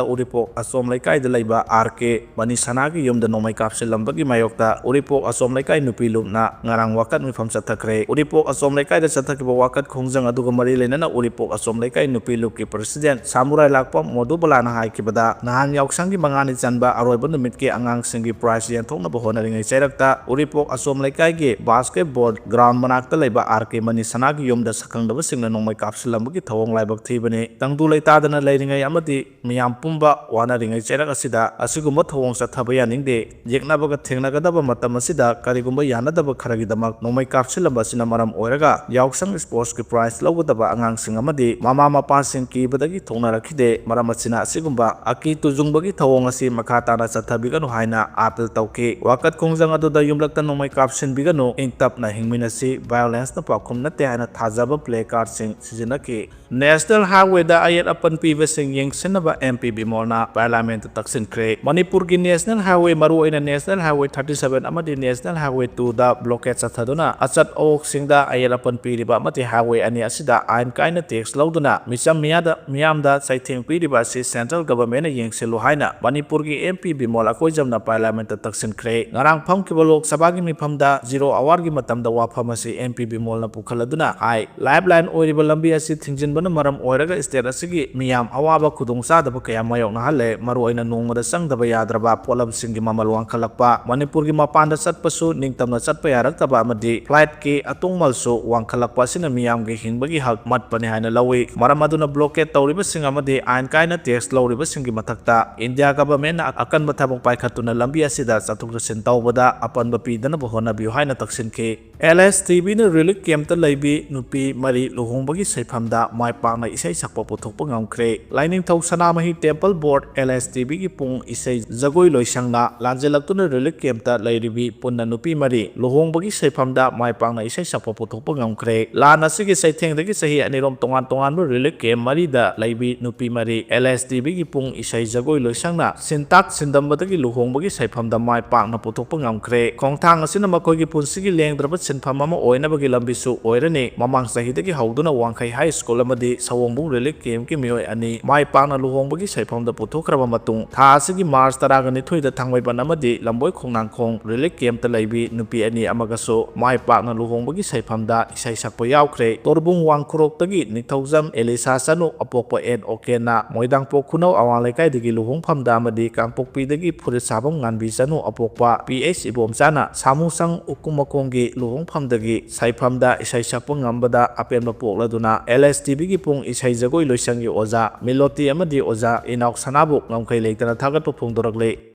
ꯎꯔꯤꯄꯣꯛ ꯑꯆꯣꯝ ꯂꯩꯀꯥꯏꯗ ꯂꯩꯕ ꯑꯥꯔ ꯀꯦ ꯃꯅꯤ ꯁꯅꯥꯒꯤ ꯌꯨꯝꯗ ꯅꯣꯡꯃꯩ ꯀꯥꯞꯁꯤꯜꯂꯝꯕꯒꯤ ꯃꯥꯌꯣꯛꯇ ꯎꯔꯤꯄꯣꯛ ꯑꯆꯣꯝ ꯂꯩꯀꯥꯏ ꯅꯨꯄꯤ ꯂꯨꯞꯅ ꯉꯔꯥꯡ ꯋꯥꯀꯠ ꯃꯤꯐꯝ ꯆꯠꯊꯈ꯭ꯔꯦ꯫ ꯎꯔꯤꯄꯣꯛ ꯑꯆꯣꯝ ꯂꯩꯀꯥꯏꯗ ꯆꯠꯊꯈꯤꯕ ꯋꯥꯀꯠ ꯈꯣꯡꯖꯪ ꯑꯗꯨꯒ ꯃꯔꯤ ꯂꯩꯅꯅ ꯎꯔꯤꯄꯣꯛ ꯑꯆꯣꯝ ꯂꯩꯀꯥꯏ ꯅꯨꯄꯤ ꯂꯨꯞꯀꯤ President ꯁꯥꯃꯨꯔꯥꯏ ꯂꯥꯛꯄꯝ ꯃꯣꯗꯨꯕꯂꯥꯅ ꯍꯥꯏꯈꯤꯕꯗ, ꯅꯍꯥꯟ ꯌꯥꯎꯁꯪꯒꯤ ꯃꯉꯥꯅꯤ ꯆꯟꯕ ꯑꯔꯣꯏꯕ ꯅꯨꯃꯤꯠꯀꯤ ꯑꯉꯥꯡꯁꯤꯡꯒꯤ prize ꯌꯦꯟꯊꯣꯛꯅꯕ ꯍꯣꯠꯅꯔꯤꯉꯩ ꯆꯩꯔꯛꯇ ꯎꯔꯤꯄꯣꯛ ꯑꯆꯣꯝ ꯂꯩꯀꯥꯏꯒꯤ basketball ground ꯃꯅꯥꯛꯇ ꯂꯩꯕ ꯑꯥꯔ ꯀꯦ ꯃꯅꯤ ꯁꯅꯥꯒꯤ ꯌꯨꯝꯗ ꯁꯛꯈꯪꯗꯕꯁꯤꯡꯅ ꯅꯣꯡꯃꯩ ꯀꯥꯞꯁꯤꯜꯂꯝꯕꯒꯤ ꯊꯧꯑꯣꯡ ꯂꯥꯏꯕꯛ ꯊꯤꯕꯅꯤ꯫ ꯇꯪꯗꯨ ꯂꯩꯇꯥꯗꯅ ꯂꯩꯔꯤꯉꯩ ꯑꯃꯗꯤ ꯃꯤꯌꯥꯝ ꯄꯨꯝꯕ ꯋꯥꯅꯔꯤꯉꯩ ꯆꯩꯔꯛ ꯑꯁꯤꯗ ꯑꯁꯤꯒꯨꯝꯕ ꯊꯧꯑꯣꯡ ꯆꯠꯊꯕ ꯌꯥꯅꯤꯡꯗꯦ꯫ ꯌꯦꯛꯅꯕꯒ ꯊꯦꯡꯅꯒꯗꯕ ꯃꯇꯝ ꯑꯁꯤꯗ ꯀꯔꯤꯒꯨꯝꯕ ꯌꯥꯅꯗꯕ ꯈꯔꯒꯤꯗꯃꯛ ꯅꯣꯡꯃꯩ ꯀꯥꯞꯁꯤꯜꯂꯝꯕ ꯑꯁꯤꯅ ꯃꯔꯝ ꯑꯣꯏꯔꯒ ꯌꯥꯎꯁꯪ sports ꯀꯤ prize ꯂꯧꯒꯗꯕ ꯑꯉꯥꯡꯁꯤꯡ ꯑꯃꯗꯤ ꯃꯃꯥ ꯃꯄꯥꯁꯤꯡ ꯀꯤꯕꯗꯒꯤ ꯊꯣꯛꯅꯔꯛꯈꯤꯗꯦ꯫ ꯃꯔꯝ ꯑꯁꯤꯅ ꯑꯁꯤꯒꯨꯝꯕ ꯑꯀꯤ ꯇꯨꯖꯨꯡꯕꯒꯤ ꯊꯧꯑꯣꯡ ꯑꯁꯤ ꯃꯈꯥ ꯇꯥꯅ ꯆꯠꯊꯕꯤꯒꯅꯨ ꯍꯥꯏꯅ appeal ꯇꯧꯈꯤ꯫ ꯋꯥꯀꯠ ꯈꯣꯡꯖꯪ ꯑꯗꯨꯗ ꯌꯨꯝꯂꯛꯇ ꯅꯣꯡꯃꯩ ꯀꯥꯞꯁꯤꯟꯕꯤꯒꯅꯨ, ꯏꯪ ꯇꯞꯅ ꯍꯤꯡꯃꯤꯟꯅꯁꯤ, violence ꯅ ꯄꯥꯎꯈꯨꯝ ꯅꯠꯇꯦ ꯍꯥꯏꯅ ꯊꯥꯖꯕ placardꯁꯤꯡ ꯁꯤꯖꯤꯟꯅꯈꯤ꯫ National Highwayꯗ ꯑꯌꯦꯠ ꯑꯄꯟ ꯄꯤꯕꯁꯤꯡ ꯌꯦꯡꯁꯤꯟꯅꯕ M P ꯕꯤꯃꯣꯜꯅ Parliamentꯇ ꯇꯛꯁꯤꯟꯈ꯭ꯔꯦ꯫ ꯃꯅꯤꯄꯨꯔꯒꯤ National Highway, ꯃꯔꯨꯑꯣꯏꯅ National Highway thirty seven ꯑꯃꯗꯤ National Highway twoꯗ blockade ꯆꯠꯊꯗꯨꯅ ꯑꯆꯠ ꯑꯋꯣꯛꯁꯤꯡꯗ ꯑꯌꯦꯠ ꯑꯄꯟ ꯄꯤꯔꯤꯕ ꯑꯃꯗꯤ highway ꯑꯅꯤ ꯑꯁꯤꯗ ꯑꯥꯏꯟ ꯀꯥꯏꯅ tax ꯂꯧꯗꯨꯅ ꯃꯤꯆꯝ ꯃꯤꯌꯥꯗ, ꯃꯤꯌꯥꯝꯗ ꯆꯩꯊꯦꯡ ꯄꯤꯔꯤꯕ ꯑꯁꯤ central governmentꯅ ꯌꯦꯡꯁꯤꯜꯂꯨ ꯍꯥꯏꯅ ꯃꯅꯤꯄꯨꯔꯒꯤ M P ꯕꯤꯃꯣꯜ ꯑꯀꯣꯏꯖꯝꯅ Parliamentꯇ ꯇꯛꯁꯤꯟꯈ꯭ꯔꯦ꯫ ꯉꯔꯥꯡ ꯐꯝꯈꯤꯕ ꯂꯣꯛ ꯁꯚꯥꯒꯤ ꯃꯤꯐꯝꯗ zero hourꯒꯤ ꯃꯇꯝꯗ ꯋꯥꯐꯝ ꯑꯁꯤ M P ꯕꯤꯃꯣꯜꯅ ꯄꯨꯈꯠꯂꯗꯨꯅ ꯍꯥꯏ, lifeline ꯑꯣꯏꯔꯤꯕ ꯂꯝꯕꯤ ꯑꯁꯤ ꯊꯤꯡꯖꯤꯟꯕꯅ ꯃꯔꯝ ꯑꯣꯏꯔꯒ state ꯑꯁꯤꯒꯤ ꯃꯤꯌꯥꯝ ꯑꯋꯥꯕ ꯈꯨꯗꯣꯡꯆꯥꯗꯕ ꯀꯌꯥ ꯃꯥꯌꯣꯛꯅꯍꯜꯂꯦ꯫ ꯃꯔꯨꯑꯣꯏꯅ ꯅꯣꯡꯃꯗ ꯆꯪꯗꯕ ꯌꯥꯗ꯭ꯔꯕ ꯄꯣꯠꯂꯝꯁꯤꯡꯒꯤ ꯃꯃꯜ ꯋꯥꯡꯈꯠꯂꯛꯄ, ꯃꯅꯤꯄꯨꯔꯒꯤ ꯃꯄꯥꯟꯗ ꯆꯠꯄꯁꯨ ꯅꯤꯡꯇꯝꯅ ꯆꯠꯄ ꯌꯥꯔꯛꯇꯕ ꯑꯃꯗꯤ flightꯀꯤ ꯑꯇꯣꯡꯃꯜꯁꯨ ꯋꯥꯡꯈꯠꯂꯛꯄ ꯑꯁꯤꯅ ꯃꯤꯌꯥꯝꯒꯤ ꯍꯤꯡꯕꯒꯤ ꯍꯛ ꯃꯠꯄꯅꯤ ꯍꯥꯏꯅ ꯂꯧꯏ꯫ ꯃꯔꯝ ꯑꯗꯨꯅ blockade ꯇꯧꯔꯤꯕꯁꯤꯡ ꯑꯃꯗꯤ ꯑꯥꯏꯟ ꯀꯥꯏꯅ tax ꯂꯧꯔꯤꯕꯁꯤꯡꯒꯤ ꯃꯊꯛꯇ India governmentꯅ ꯑꯀꯟꯕ ꯊꯕꯛ ꯄꯥꯏꯈꯠꯇꯨꯅ ꯂꯝꯕꯤ ꯑꯁꯤꯗ ꯆꯠꯊꯣꯛ ꯆꯠꯁꯤꯟ ꯇꯧꯕꯗ ꯑꯄꯟꯕ ꯄꯤꯗꯅꯕ ꯍꯣꯠꯅꯕꯤꯌꯨ ꯍꯥꯏꯅ ꯇꯛꯁꯤꯟꯈꯤ꯫ L S T Vꯅ relief campꯇ ꯂꯩꯕꯤ ꯅꯨꯄꯤ ꯃꯔꯤ ꯂꯨꯍꯣꯡꯕꯒꯤ ꯁꯤꯟꯐꯝꯗ ꯃꯥꯏ ꯄꯥꯛꯅ ꯏꯁꯩ ꯁꯛꯄ ꯄꯨꯊꯣꯛꯄ ꯉꯝꯈ꯭ꯔꯦ꯫ ꯂꯥꯏꯅꯤꯡꯊꯧ ꯁꯅꯥꯃꯍꯤ Temple Board, L S T Vꯒꯤ ꯄꯨꯡ ꯏꯁꯩ ꯖꯒꯣꯏ ꯂꯣꯏꯁꯪꯅ ꯂꯥꯟꯖꯦꯜꯂꯛꯇꯨꯅ relief campꯇ ꯂꯩꯔꯤꯕꯤ ꯄꯨꯟꯅ ꯅꯨꯄꯤ ꯃꯔꯤ ꯂꯨꯍꯣꯡꯕꯒꯤ ꯁꯤꯟꯐꯝꯗ ꯃꯥꯏ ꯄꯥꯛꯅ ꯏꯁꯩ ꯁꯛꯄ ꯄꯨꯊꯣꯛꯄ ꯉꯝꯈ꯭ꯔꯦ꯫ ꯂꯥꯟ ꯑꯁꯤꯒꯤ ꯆꯩꯊꯦꯡꯗꯒꯤ ꯆꯍꯤ ꯑꯅꯤꯔꯣꯝ ꯇꯣꯉꯥꯟ ꯇꯣꯉꯥꯟꯕ relief camp ꯃꯔꯤꯗ ꯂꯩꯕꯤ ꯅꯨꯄꯤ ꯃꯔꯤ L S T Vꯒꯤ ꯄꯨꯡ ꯏꯁꯩ ꯖꯒꯣꯏ ꯂꯣꯏꯁꯪꯅ ꯁꯤꯟꯇꯥꯛ ꯁꯤꯟꯗꯝꯕꯗꯒꯤ ꯂꯨꯍꯣꯡꯕꯒꯤ ꯁꯤꯟꯐꯝꯗ ꯃꯥꯏ ꯄꯥꯛꯅ ꯄꯨꯊꯣꯛꯄ ꯉꯝꯈ꯭ꯔꯦ꯫ ꯈꯣꯡꯊꯥꯡ ꯑꯁꯤꯅ ꯃꯈꯣꯏꯒꯤ ꯄꯨꯟꯁꯤꯒꯤ ꯂꯦꯡꯗ꯭ꯔꯕ ꯁꯤꯟꯐꯝ ꯑꯃ ꯑꯣꯏꯅꯕꯒꯤ ꯂꯝꯕꯤꯁꯨ ꯑꯣꯏꯔꯅꯤ꯫ ꯃꯃꯥꯡ ꯆꯍꯤꯗꯒꯤ ꯍꯧꯗꯨꯅ ꯋꯥꯡꯈꯩ High School ꯑꯃꯗꯤ ꯁꯑꯣꯝꯕꯨꯡ relief campꯀꯤ ꯃꯤꯑꯣꯏ ꯑꯅꯤ ꯃꯥꯏ ꯄꯥꯛꯅ ꯂꯨꯍꯣꯡꯕꯒꯤ ꯁꯤꯟꯐꯝꯗ ꯄꯨꯊꯣꯛꯈ꯭ꯔꯕ ꯃꯇꯨꯡ, ꯊꯥ ꯑꯁꯤꯒꯤ March ꯇꯔꯥꯅꯤꯊꯣꯏꯗ ꯊꯥꯡꯃꯩꯕꯟ ꯑꯃꯗꯤ ꯂꯝꯕꯣꯏ ꯈꯣꯡꯅꯥꯡꯈꯣꯡ relief campꯇ ꯂꯩꯕꯤ ꯅꯨꯄꯤ ꯑꯅꯤ ꯑꯃꯒꯁꯨ ꯃꯥꯏ ꯄꯥꯛꯅ ꯂꯨꯍꯣꯡꯕꯒꯤ ꯁꯤꯟꯐꯝꯗ ꯏꯁꯩ ꯁꯛꯄ ꯌꯥꯎꯈ꯭ꯔꯦ꯫ ꯇꯣꯔꯕꯨꯡ ꯋꯥꯡꯈꯨꯔꯣꯛꯇꯒꯤ ꯅꯤꯡꯊꯧꯖꯝ ꯑꯦꯂꯤꯁꯥ ꯆꯅꯨ ꯑꯄꯣꯛꯄ ꯑꯦꯟ ꯑꯣꯀꯦꯟꯅ ꯃꯣꯏꯗꯥꯡꯄꯣꯛ ꯈꯨꯅꯧ ꯑꯋꯥꯡ ꯂꯩꯀꯥꯏꯗꯒꯤ ꯂꯨꯍꯣꯡꯐꯝꯗ ꯑꯃꯗꯤ ꯀꯥꯡꯄꯣꯛꯄꯤꯗꯒꯤ ꯐꯨꯔꯤꯠ ꯁꯥꯐꯝ ꯉꯥꯟꯕꯤ ꯆꯅꯨ ꯑꯄꯣꯛꯄ P H ꯏꯕꯣꯝꯆꯥꯅ ꯁꯥꯃꯨꯁꯪ ꯎꯀꯨꯃꯈꯣꯡꯒꯤ ꯂꯨꯍꯣꯡꯐꯝꯗꯒꯤ ꯁꯤꯟꯐꯝꯗ ꯏꯁꯩ ꯁꯛꯄ ꯉꯝꯕꯗ ꯑꯄꯦꯟꯕ ꯄꯣꯛꯂꯗꯨꯅ L S T Vꯒꯤ ꯄꯨꯡ ꯏꯁꯩ ꯖꯒꯣꯏ ꯂꯣꯏꯁꯪꯒꯤ ꯑꯣꯖꯥ ꯃꯤꯂꯣꯇꯤ ꯑꯃꯗꯤ ꯑꯣꯖꯥ ꯏꯅꯥꯎ ꯁꯅꯥꯕꯨ ꯉꯝꯈꯩ ꯂꯩꯇꯅ ꯊꯥꯒꯠꯄ ꯐꯣꯡꯗꯣꯔꯛꯂꯤ꯫